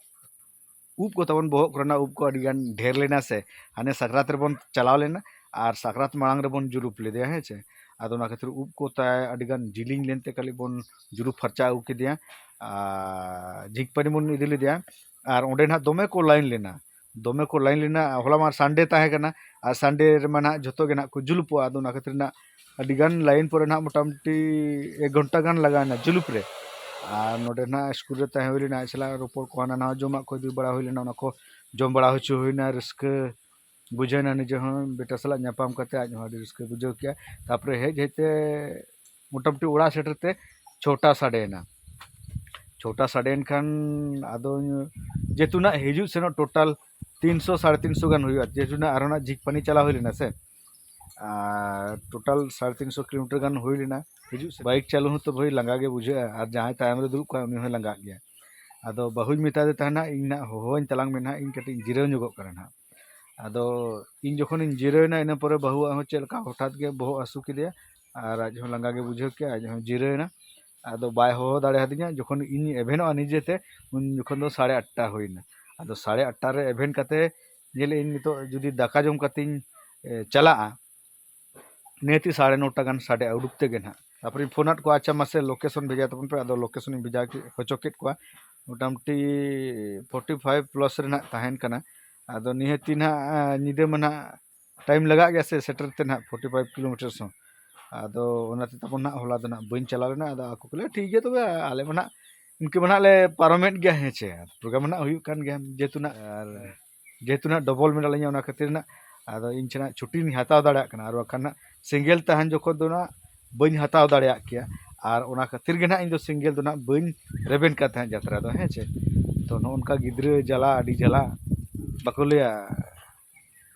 ᱩᱵ ᱠᱚ ᱛᱟᱵᱚᱱ ᱵᱚᱦᱚᱜ ᱠᱚᱨᱮᱱᱟᱜ ᱩᱵ ᱠᱚ ᱟᱹᱰᱤ ᱜᱟᱱ ᱰᱷᱮᱨ ᱞᱮᱱᱟ ᱥᱮ, ᱦᱟᱱᱮ ᱥᱟᱠᱨᱟᱛ ᱨᱮᱵᱚᱱ ᱪᱟᱞᱟᱣ ᱞᱮᱱᱟ ᱟᱨ ᱥᱟᱠᱨᱟᱛ ᱢᱟᱲᱟᱝ ᱨᱮᱵᱚᱱ ᱡᱩᱞᱩᱯ ᱞᱮᱫᱮᱭᱟ, ᱦᱮᱸ ᱪᱮ᱾ ᱟᱫᱚ ᱚᱱᱟ ᱠᱷᱟᱹᱛᱤᱨ ᱩᱵ ᱠᱚ ᱛᱟᱭ ᱟᱹᱰᱤ ᱜᱟᱱ ᱡᱤᱞᱤᱧ ᱞᱮᱱᱛᱮ ᱠᱷᱟᱹᱞᱤ ᱵᱚᱱ ᱡᱩᱞᱩᱯ ᱯᱷᱟᱨᱪᱟ ᱟᱹᱜᱩ ᱠᱮᱫᱮᱭᱟ᱾ ᱟᱨ ᱡᱷᱤᱠᱯᱟᱱᱤ ᱵᱚᱱ ᱤᱫᱤ ᱞᱮᱫᱮᱭᱟ᱾ ᱟᱨ ᱚᱸᱰᱮ ᱱᱟᱦᱟᱜ ᱫᱚᱢᱮ ᱠᱚ ᱞᱟᱭᱤᱱ ᱞᱮᱱᱟ, ᱫᱚᱢᱮ ᱠᱚ ᱞᱟᱭᱤᱱ ᱞᱮᱱᱟ᱾ ᱦᱚᱞᱟ ᱢᱟ ᱥᱟᱱᱰᱮ ᱛᱟᱦᱮᱸ ᱠᱟᱱᱟ, ᱟᱨ ᱥᱟᱱᱰᱮ ᱨᱮᱢᱟ ᱱᱟᱦᱟᱜ ᱡᱷᱚᱛᱚ ᱜᱮ ᱱᱟᱦᱟᱜ ᱠᱚ ᱡᱩᱞᱩᱯᱚᱜᱼᱟ᱾ ᱟᱫᱚ ᱚᱱᱟ ᱠᱷᱟᱹᱛᱤᱨ ᱱᱟᱜ ᱟᱹᱰᱤ ᱜᱟᱱ ᱞᱟᱭᱤᱱ ᱯᱚᱨᱮ ᱱᱟᱦᱟᱜ ᱢᱚᱴᱟᱢᱩᱴᱤ ᱮᱠ ᱜᱷᱚᱱᱴᱟ ᱜᱟᱱ ᱞᱟᱜᱟᱣ ᱮᱱᱟ ᱡᱩᱞᱩᱯ ᱨᱮ᱾ ᱟᱨ ᱱᱚᱰᱮ ᱱᱟᱦᱟᱜ ᱥᱠᱩᱞ ᱨᱮ ᱛᱟᱦᱮᱸ ᱦᱩᱭ ᱞᱮᱱᱟ, ᱟᱡ ᱥᱟᱞᱟᱜ ᱨᱚᱯᱚᱲ ᱠᱚ, ᱦᱟᱱᱟ ᱱᱟᱣᱟ ᱡᱚᱢᱟᱜ ᱠᱚ ᱤᱫᱤ ᱵᱟᱲᱟ ᱦᱩᱭ ᱞᱮᱱᱟ, ᱚᱱᱟ ᱠᱚ ᱡᱚᱢ ᱵᱟᱲᱟ ᱦᱚᱪᱚ ᱦᱩᱭᱱᱟ᱾ ᱨᱟᱹᱥᱠᱟᱹ ᱵᱩᱡᱷᱟᱹᱣ ᱮᱱᱟ ᱱᱤᱡᱮ ᱦᱚᱸ, ᱵᱮᱴᱟ ᱥᱟᱞᱟᱜ ᱧᱟᱯᱟᱢ ᱠᱟᱛᱮ ᱟᱡ ᱦᱚᱸ ᱟᱹᱰᱤ ᱨᱟᱹᱥᱠᱟᱹ ᱵᱩᱡᱷᱟᱹᱣ ᱠᱮᱜᱼᱟ᱾ ᱛᱟᱨᱯᱚᱨᱮ ᱦᱮᱡ ᱦᱮᱡ ᱛᱮ ᱢᱚᱴᱟᱢᱩᱴᱤ ᱚᱲᱟᱜ ᱥᱮᱴᱮᱨ ᱛᱮ ᱪᱷᱚᱴᱟ ᱥᱟᱰᱮᱭᱮᱱᱟ᱾ ᱪᱷᱚᱴᱟ ᱥᱟᱰᱮᱭᱮᱱ ᱠᱷᱟᱱ ᱟᱫᱚ ᱡᱮᱦᱮᱛᱩ ᱱᱟᱜ ᱦᱤᱡᱩᱜ ᱥᱮᱱᱚᱜ ᱴᱳᱴᱟᱞ ᱛᱤᱱᱥᱚ ᱥᱟᱲᱮ ᱛᱤᱱᱥᱚ ᱜᱟᱱ ᱦᱩᱭᱩᱜᱼᱟ, ᱡᱮᱦᱮᱛᱩ ᱱᱟᱜ ᱟᱨᱦᱚᱸ ᱱᱟᱜ ᱡᱷᱤᱠᱯᱟᱱᱤ ᱪᱟᱞᱟᱣ ᱦᱩᱭ ᱞᱮᱱᱟ ᱥᱮ᱾ ᱟᱨ ᱴᱳᱴᱟᱞ ᱥᱟᱲᱮ ᱛᱤᱱᱥᱚ ᱠᱤᱞᱳᱢᱤᱴᱟᱨ ᱜᱟᱱ ᱦᱩᱭ ᱞᱮᱱᱟ ᱦᱤᱡᱩᱜ ᱥᱮᱱᱚᱜ᱾ ᱵᱟᱭᱤᱠ ᱪᱟᱹᱞᱩ ᱦᱚᱸᱛᱚ ᱵᱷᱟᱹᱜᱤ ᱞᱟᱸᱜᱟ ᱜᱮ ᱵᱩᱡᱷᱟᱹᱜᱼᱟ, ᱟᱨ ᱡᱟᱦᱟᱸᱭ ᱛᱟᱭᱚᱢ ᱨᱮ ᱫᱩᱲᱩᱵ ᱠᱚᱜᱼᱟ ᱩᱱᱤ ᱦᱚᱸᱭ ᱞᱟᱸᱜᱟᱜ ᱜᱮᱭᱟ᱾ ᱟᱫᱚ ᱵᱟᱹᱦᱩᱧ ᱢᱮᱛᱟᱫᱮ ᱛᱟᱦᱮᱱᱟ, "ᱤᱧ ᱱᱟᱜ ᱦᱚᱦᱚᱣᱟᱹᱧ ᱛᱟᱞᱟᱝ ᱢᱮ ᱱᱟᱜ, ᱤᱧ ᱠᱟᱹᱴᱤᱡ ᱤᱧ ᱡᱤᱨᱟᱹᱣ ᱧᱚᱜᱚᱜ ᱠᱟᱱᱟ ᱱᱟᱜ᱾" ᱟᱫᱚ ᱤᱧ ᱡᱚᱠᱷᱚᱱᱤᱧ ᱡᱤᱨᱟᱹᱣ ᱮᱱᱟ, ᱤᱱᱟᱹ ᱯᱚᱨᱮ ᱵᱟᱹᱦᱩᱣᱟᱜ ᱦᱚᱸ ᱪᱮᱫ ᱞᱮᱠᱟ ᱦᱚᱴᱟᱛ ᱜᱮ ᱵᱚᱦᱚᱜ ᱦᱟᱹᱥᱩ ᱠᱮᱫᱮᱭᱟ, ᱟᱨ ᱟᱡ ᱦᱚᱸ ᱞᱟᱸᱜᱟ ᱜᱮ ᱵᱩᱡᱷᱟᱹᱣ ᱠᱮᱜᱼᱟ, ᱟᱡ ᱦᱚᱸ ᱡᱤᱨᱟᱹᱣ ᱮᱱᱟ᱾ ᱟᱫᱚ ᱵᱟᱭ ᱦᱚᱦᱚ ᱫᱟᱲᱮᱭᱟᱫᱤᱧᱟ᱾ ᱡᱚᱠᱷᱚᱱ ᱤᱧ ᱮᱵᱷᱮᱱᱚᱜᱼᱟ ᱱᱤᱡᱮᱛᱮ, ᱩᱱ ᱡᱚᱠᱷᱚᱱ ᱫᱚ ᱥᱟᱲᱮ ᱟᱴᱴᱟ ᱦᱩᱭᱱᱟ᱾ ᱟᱫᱚ ᱥᱟᱲᱮ ᱟᱴᱴᱟ ᱨᱮ ᱮᱵᱷᱮᱱ ᱠᱟᱛᱮ ᱧᱮᱞᱮᱫ ᱟᱹᱧ ᱱᱤᱛᱚᱜ ᱡᱩᱫᱤ ᱫᱟᱠᱟ ᱡᱚᱢ ᱠᱟᱛᱮᱧ, ᱮ, ᱪᱟᱞᱟᱜᱼᱟ, ᱱᱤᱦᱟᱹᱛᱤ ᱥᱟᱲᱮ ᱱᱚᱴᱟ ᱜᱟᱱ ᱥᱟᱰᱮ ᱩᱰᱩᱠ ᱛᱮᱜᱮ ᱱᱟᱦᱟᱜ᱾ ᱛᱟᱨᱯᱚᱨᱮᱧ ᱯᱷᱳᱱ ᱟᱫ ᱠᱚᱣᱟ, "ᱟᱪᱪᱷᱟ ᱢᱟᱥᱮ ᱞᱳᱠᱮᱥᱚᱱ ᱵᱷᱮᱡᱟ ᱛᱟᱵᱚᱱ ᱯᱮ", ᱟᱫᱚ ᱞᱳᱠᱮᱥᱚᱱᱤᱧ ᱵᱷᱮᱡᱟ ᱠᱮᱫ, ᱦᱚᱪᱚ ᱠᱮᱫ ᱠᱚᱣᱟ᱾ ᱢᱚᱴᱟᱢᱩᱴᱤ ᱯᱷᱳᱨᱴᱤ ᱯᱷᱟᱭᱤᱵᱷ ᱯᱞᱟᱥ ᱨᱮ ᱱᱟᱦᱟᱜ ᱛᱟᱦᱮᱱ ᱠᱟᱱᱟ᱾ ᱟᱫᱚ ᱱᱤᱦᱟᱹᱛᱤ ᱱᱟᱦᱟᱜ, ᱧᱤᱫᱟᱹ ᱢᱟ ᱱᱟᱦᱟᱜ ᱴᱟᱭᱤᱢ ᱞᱟᱜᱟᱜ ᱜᱮᱭᱟ ᱥᱮ ᱥᱮᱴᱮᱨ ᱛᱮ ᱱᱟᱦᱟᱜ ᱯᱷᱳᱨᱴᱤ ᱯᱷᱟᱭᱤᱵᱷ ᱠᱤᱞᱳᱢᱤᱴᱟᱨᱥ ᱦᱚᱸ᱾ ᱟᱫᱚ ᱚᱱᱟᱛᱮ ᱛᱟᱵᱚᱱ ᱱᱟᱦᱟᱜ ᱦᱚᱞᱟ ᱫᱚ ᱱᱟᱦᱟᱜ ᱵᱟᱹᱧ ᱪᱟᱞᱟᱣ ᱞᱮᱱᱟ᱾ ᱟᱫᱚ ᱟᱠᱚ ᱠᱚ ᱞᱟᱹᱭᱟ, "ᱴᱷᱤᱠ ᱜᱮᱭᱟ ᱛᱚᱵᱮ, ᱟᱞᱮ ᱢᱟ ᱱᱟᱦᱟᱜ ᱤᱱᱠᱟᱹ ᱢᱟ ᱱᱟᱦᱟᱜ ᱞᱮ ᱯᱟᱨᱚᱢᱮᱫ ᱜᱮᱭᱟ, ᱦᱮᱸ ᱪᱮ, ᱯᱨᱳᱜᱨᱟᱢ ᱢᱟ ᱱᱟᱦᱟᱜ ᱦᱩᱭᱩᱜ ᱠᱟᱱ ᱜᱮᱭᱟ", ᱡᱮᱦᱮᱛᱩ ᱱᱟᱦᱟᱜ, ᱟᱨ ᱡᱮᱦᱮᱛᱩ ᱱᱟᱦᱟᱜ ᱰᱚᱵᱚᱞ ᱢᱮᱱᱟᱜ ᱞᱤᱧᱟ, ᱚᱱᱟ ᱠᱷᱟᱹᱛᱤᱨ ᱱᱟᱦᱟᱜ ᱟᱫᱚ ᱤᱧ ᱴᱷᱮᱱ ᱱᱟᱦᱟᱜ ᱪᱷᱩᱴᱤᱧ ᱦᱟᱛᱟᱣ ᱫᱟᱲᱮᱭᱟᱜ ᱠᱟᱱᱟ, ᱟᱨ ᱵᱟᱠᱷᱟᱱ ᱱᱟᱦᱟᱜ ᱥᱤᱝᱜᱮᱞ ᱛᱟᱦᱮᱱ ᱡᱚᱠᱷᱚᱱ ᱫᱚ ᱱᱟᱦᱟᱜ ᱵᱟᱹᱧ ᱦᱟᱛᱟᱣ ᱫᱟᱲᱮᱭᱟᱜ ᱠᱮᱭᱟ᱾ ᱟᱨ ᱚᱱᱟ ᱠᱷᱟᱹᱛᱤᱨ ᱜᱮ ᱱᱟᱦᱟᱜ ᱤᱧ ᱫᱚ ᱥᱤᱝᱜᱮᱞ ᱫᱚ ᱱᱟᱦᱟᱜ ᱵᱟᱹᱧ ᱨᱮᱵᱮᱱ ᱠᱟᱱ ᱛᱟᱦᱮᱸᱫ ᱡᱟᱛᱨᱟ ᱫᱚ, ᱦᱮᱸ ᱪᱮ᱾ ᱛᱚ ᱱᱚᱜᱼᱚ ᱱᱚᱝᱠᱟ ᱜᱤᱫᱽᱨᱟᱹ ᱡᱟᱞᱟ, ᱟᱹᱰᱤ ᱡᱟᱞᱟ, ᱵᱟᱠᱚ ᱞᱟᱹᱭᱟ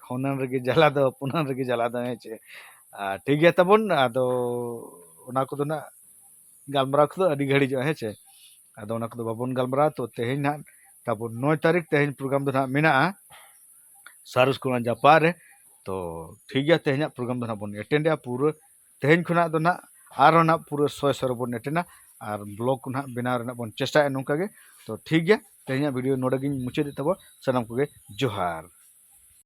ᱦᱚᱱᱟᱱ ᱨᱮᱜᱮ ᱡᱟᱞᱟ ᱫᱚ ᱦᱚᱯᱚᱱᱟᱱ ᱨᱮᱜᱮ ᱡᱟᱞᱟ ᱫᱚ, ᱦᱮᱸ ᱪᱮ? ᱟᱨ ᱴᱷᱤᱠ ᱜᱮᱭᱟ ᱛᱟᱵᱚᱱ, ᱟᱫᱚ ᱚᱱᱟ ᱠᱚᱫᱚ ᱱᱟᱜ ᱜᱟᱞᱢᱟᱨᱟᱣ ᱠᱚᱫᱚ ᱟᱹᱰᱤ ᱜᱷᱟᱹᱲᱤᱡᱚᱜᱼᱟ, ᱦᱮᱸ ᱪᱮ? ᱟᱫᱚ ᱚᱱᱟ ᱠᱚᱫᱚ ᱵᱟᱵᱚᱱ ᱜᱟᱞᱢᱟᱨᱟᱣᱟ᱾ ᱛᱚ ᱛᱮᱦᱮᱧ ᱱᱟᱜ ᱛᱟᱵᱚᱱ ᱱᱚᱭ ᱛᱟᱹᱨᱤᱠᱷ, ᱛᱮᱦᱮᱧ ᱯᱨᱳᱜᱨᱟᱢ ᱫᱚ ᱱᱟᱜ ᱢᱮᱱᱟᱜᱼᱟ ᱥᱟᱨᱩᱥ ᱠᱚᱲᱟ ᱡᱟᱯᱟᱜ ᱨᱮ᱾ ᱛᱚ ᱴᱷᱤᱠ ᱜᱮᱭᱟ, ᱛᱮᱦᱮᱧᱟᱜ ᱯᱨᱳᱜᱨᱟᱢ ᱫᱚ ᱱᱟᱜ ᱵᱚᱱ ᱮᱴᱮᱱᱰᱟ ᱯᱩᱨᱟᱹ᱾ ᱛᱮᱦᱮᱧ ᱠᱷᱚᱱᱟᱜ ᱫᱚ ᱱᱟᱜ ᱟᱨᱦᱚᱸ ᱱᱟᱜ ᱯᱩᱨᱟᱹ ᱥᱚᱭ ᱥᱚᱭ ᱨᱮᱵᱚᱱ ᱮᱴᱮᱱᱟ ᱟᱨ ᱵᱞᱚᱜ ᱠᱚ ᱱᱟᱜ ᱵᱮᱱᱟᱣ ᱨᱮᱱᱟᱜ ᱵᱚᱱ ᱪᱮᱥᱴᱟᱭᱟ ᱱᱚᱝᱠᱟ ᱜᱮ᱾ ᱛᱚ ᱴᱷᱤᱠ ᱜᱮᱭᱟ, ᱛᱮᱦᱮᱧᱟᱜ ᱵᱷᱤᱰᱤᱭᱳ ᱱᱚᱰᱮ ᱜᱤᱧ ᱢᱩᱪᱟᱹᱫᱮᱫ ᱛᱟᱵᱚᱱ᱾ ᱥᱟᱱᱟᱢ ᱠᱚᱜᱮ ᱡᱚᱦᱟᱨ᱾